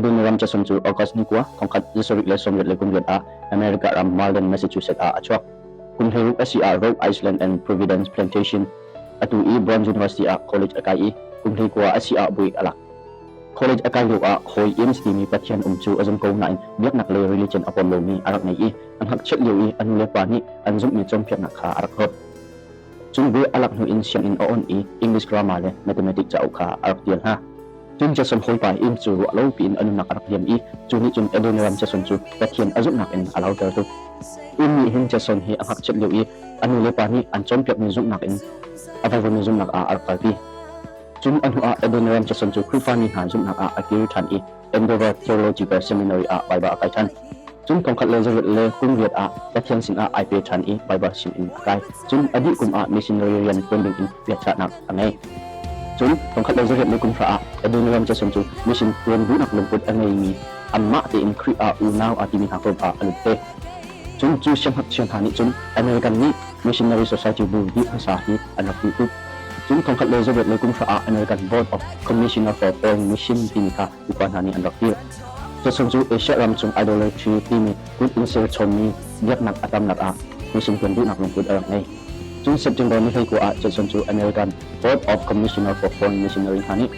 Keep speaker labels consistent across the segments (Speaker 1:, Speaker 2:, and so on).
Speaker 1: Adoniram Judson cu August ni 9, 1898 ah America ram Malden, Massachusetts ah a chuak. Kum 16 a si ah Rhode Island and Providence Plantation, atu i Brown University ah college a kai i kum 19 a si ah buai a lak. College a kai lioah hawi Ames timi Pathian um cu a zum ko nain biaknak le religion a pom lomi a rak ngei i a ngakchiat lio i a nulepa nih an zumhmi cawnpiaknak kha a rak hlawt. Cun buai a lak hnu in sianginn a on i English grammar le mathematics cauk kha a rak tial hna. Cun Jason hawipa Ames cu ruah lo piin a nunnak a rak liam i cu nih cun Adoniram Jason cu Pathian a zumhnak in a lauter tuk. Ames nih hin Jason hi a ngakchiat lio i a nulepa nih an cawnpiakmi zumhnak in a vaivuanmi zumhnak ah a rak kalpi. Cun a hnuah Adoniram Judson cu Khrihfami hna zumhnak ah a kir ṭhan i Andover Theological Seminary ah Baibal a kai ṭhan. Cun thongkhat le zaruk le kum riat ah Pathian sinah ai pe ṭhan i Baibal sinin a kai. Cun a dih kum ah missionary rian ṭuan dingin biachahnak a ngei. Cun thongkhat le zaruk le kum hra ah Adoniram Judson cu mission ṭuan duhnak lungput a ngeimi anmah tein Khrih ah unau aa timi hna group ah a lut ve. Cun cu siangngakchia hna nih cun American nih Missionary Society bu dih hmasa hi an rak duh tuk. Cun thongkhat le zaruat le kum hra ah American Board of Commissioner for Foreign Mission timi kha upa hna nih an rak dirh. Judson cu Asia ram chung idolatry timi kut in serchommi biaknak a tamnak ah mission tuan duhnak lungput a rak ngei. Cun September ni 19 ah Judson cu American Board of Commissioner for Foreign Missionary hna nih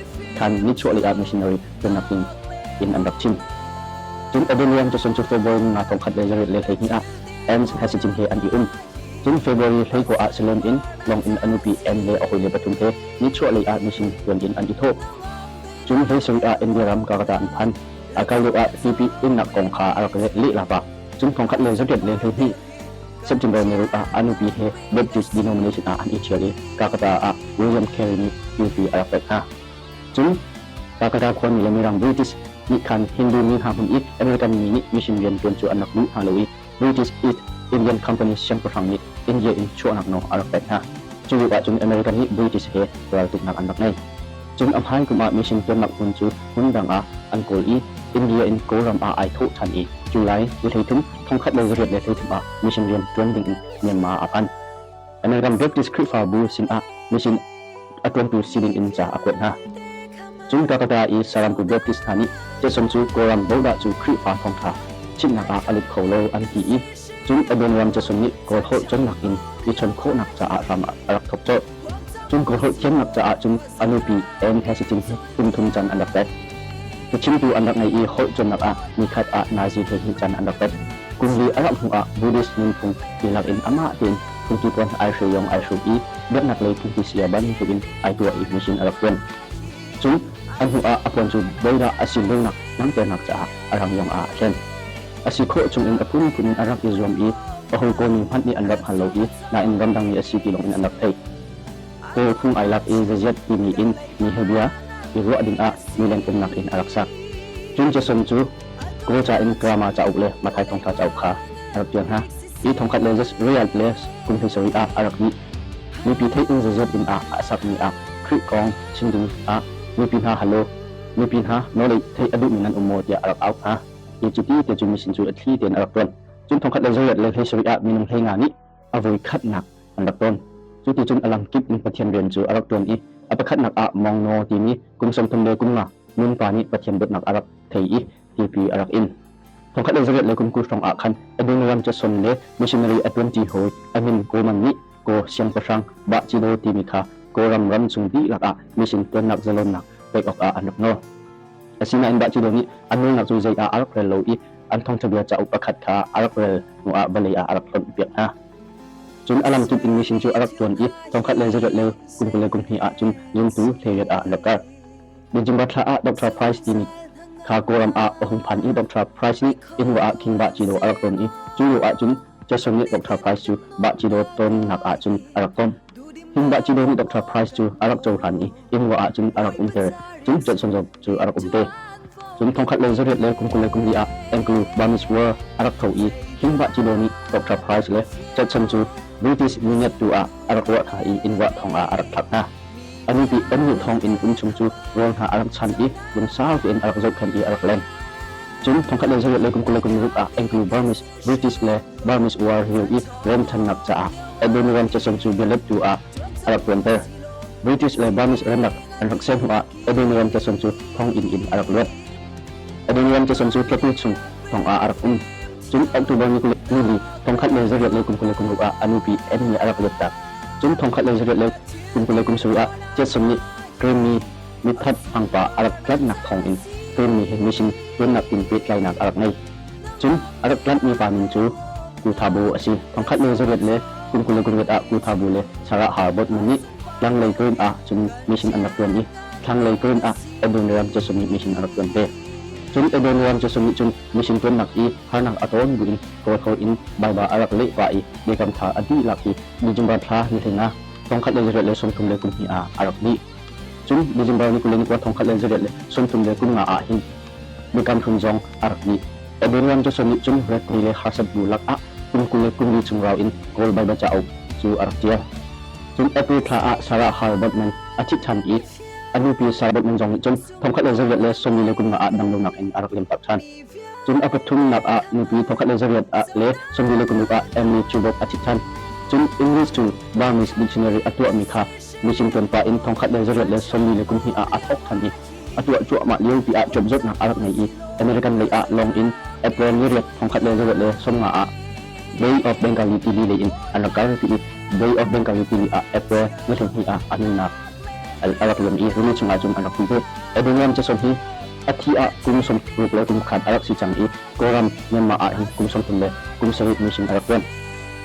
Speaker 1: khan nichuahlei ah missionary tuannak ding in an rak thim. Cun Adoniram Judson cu February ni nga thongkhat le zaruk le 12 ah Ernst Hessicin he an i um. Cun February 19 ah Salem in lawng in a nupi Ann le a hawile pathum he nichuahlei ah mission tuan in an i thawh. Cun 17 ah India ram Calcutta an phan. A kal lio ah tipil innak kong kha a rak lehlam ah cun thongkhat le zakhat le 12 September ni ruk ah a nupi he Baptist denomination ah an i ṭhial i Calcutta ah William Carey nih nupi a rak pek hna. Cun Calcutta khuami le Mirang British nih khan Hindu mi hna hmun i American mi nih mission rian ṭuan cu an rak duh hna lo i British East Indian Company siangpahrang nih India in chuahnak nawl a rak pek hna. Cu lio ahcun American nih British he raltuknak an rak ngei. Cun a hmai kum ah mission ṭuannak hmun cu hmun dang ah an kawl i India in Kawlram ah ai thawh ṭhan i July ni 13, 1813 ah mission rian ṭuan dingin Myanmar a phan. American Baptist Khrihfabu sinah mission a ṭuantu si dingin ca a kuat hna. Cun Calcutta i Sarampu Baptist hna nih Jason cu Kawlram bodah cu Khrihfa thawngṭha chimhnak ah a lut kho lo an ti i cun Adoniram Jason nih Kawl holh cawnnak in i chawn khawhnak caah hram a rak thawk colh. Cun Kawl holh thiamnak caah cun a nupi Anne Hesicin hi kum thum can an rak pek. Cachimtu an rak ngei i holh cawnnak ah nikhat ah nazi 12 can an rak pek. Kum li a rak hnu ah Buddhist nunphung ti lakin amah tein phungki puan ai hre yong ai hruk i biaknak lei phungki saya bantukin ai tuah i mission a rak ṭuan. Cun a hnu ah a puan cu boidah a si lonak langhternak caah a rang yong ah a thlen. A si khawh chungin a phunphun in a rak i zuam i a hawikom hmanh nih an rak hngal lo i nain ramdang mi a si ti lawngin an rak theih. Kawl phung ai lak i zaziat timi in mi he bia i ruah dingah mileng umnak inn a rak sak. Cun Jason cu Kawl ca in Grammar cauk le Matthai Thawngṭha cauk kha a rak ṭial hna. Hi thongkhat le Real le kum 17 ah a rak dih. Mipi theih in zaziat inn ah a sakmi ah Khrih kong chim ding ah mipi hna hal u, mipi hna nawlei theih a duhmi nan um maw tiah a rak auh hna. Hi cuti te cu mission cu a thli tein a rak ṭuan. Cun thongkhat le zariat le 17 ah minung 15 nih a voi khatnak an rak tawn. Cu ti cun a lamkip in Pathian rian cu a rak ṭuan i a pakhatnak ah Mawngnaw timi kum 33 le kum nga nunpa nih Pathian dawtnak a rak thei i tipi a rak in. Thongkhat le zariat le kum 20 hrawng ah khan Adoniram Judson le missionary a ṭuanṭi hawi a min Goldman nih Kaw siangpahrang Bahcido timi kha Kawlram ram chung dihlak ah mission ṭuannak zalonnak pek awkah an rak nawl. Asinain Bahcido nih a nawlnak cu zei ah a rak rel lo i an thawngṭha bia cauk pakhat kha a rak rel hnuah vawlei ah a rak hlonhpiak hna. Cun a lamkip in mission cu a rak ṭuan i thongkhat le zariat le kum 20 le kum hnih ah cun zumtu 18 ah an rak kar. December thla ah Dr. Price timi kha Kawlram ah a hung phan i Dr. Price nih Inwa ah King Bahcido a rak ton i cu lio ah cun Jason nih Dr. Price cu Bahcido tonnak ah cun a rak ton. King Bahcido nih Dr. Price cu a rak cohlan i Inwa ah cun a rak umter. Cun Johnson zong cu a rak um te. Cun thongkhat le zariat le kum 20 le kum li ah Anglo-Burmese War a rak tho i King Bahcido nih Dr. Price le Johnson cu British mingiattu ah a rak ruah hna i Inwa thong ah a rak thlak hna. A nupi annih thawngin kum chung cu rawl hna a rak chan i lungsau tein a rak zohkhenh i a rak leng. Cun thongkhat le zariat le kum 20 le kum ruk ah Anglo-Burmese, British le Burmese War lio i remṭhannak caah Adoniram Judson cu bialettu ah a rak ṭuanter. British le Burmese remnak an rak ser hnuah Adoniram Judson cu thonginn in a rak luat. Adoniram Jason cu thla chung thong ah a rak um. Cun October ni 20 ni 1926 ah a nupi Anne nih a rak let tak. Cun 1927 ah Jason nih Grammy mithat hmangpa a rak tlanhnak thawngin Grammy he mission ṭuannak in pehtlainak a rak ngei. Cun a rak tlanhmi pa min cu Ku Tha Bo a si. 1928 ah Ku Tha Bo le Sarah Harbotman nih tlanglei Green ah cun mission an rak ṭuan i thlanglei Green ah Adoniram Jason nih mission a rak ṭuan ve. Cun Adoniram Jason nih cun mission ṭuannak i harnak a tawn buin Kawlhawl in Baibal a rak leh pah i biakam thar a dihlak hi December thla ni 15 1932 ah a rak dih. Cun December ni 29 1935 ah hin biakam hlun zong a rak dih. Adoniram Jason nih cun rethei le harsat bu lakah kum 23 chung rau in Kawl Baibal cauk cu a rak ṭial. Cun April thla ah Sarah Harbotman a thit ṭhan i a nupi Sarah Botman zong nih cun 1943 ah damlonak in a rak limtak ṭhan. Cun a pathumnak ah nupi 1946 ah Emily Chubok a thit ṭhan. Cun English to Burmese Dictionary a tuahmi kha mission ṭuanpah in 1942 ah a thawk ṭhan i a tuah cuahmah liopi ah cuap zawtnak a rak ngei i American lei ah lawng in April ni riat 1950 ah Bay of Bengali tili lei in an rak kalpi i Bay of Bengali tili ah April ni 12 ah a nunnak a rak liam i rili chungah cun an rak vui ve. Adoniram Jason hi a thi ah kum 60 le kum khat a rak si cang i Kawlram Myanmar ah hin kum 30 le kum sarih mission a rak ṭuan.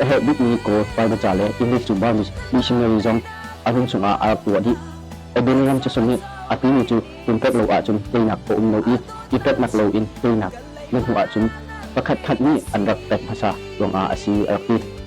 Speaker 1: A herh bikmi Kawl Bible ca le English to Burmese missionary zong a hun chungah a rak tuah dih. Adoniram Jason nih a timi cu pumpek lo ahcun teinak a um lo i i peknak loin teinak na hmuh ahcun pakhatkhat nih an rak pek hmasa ruangah a si a rak ti.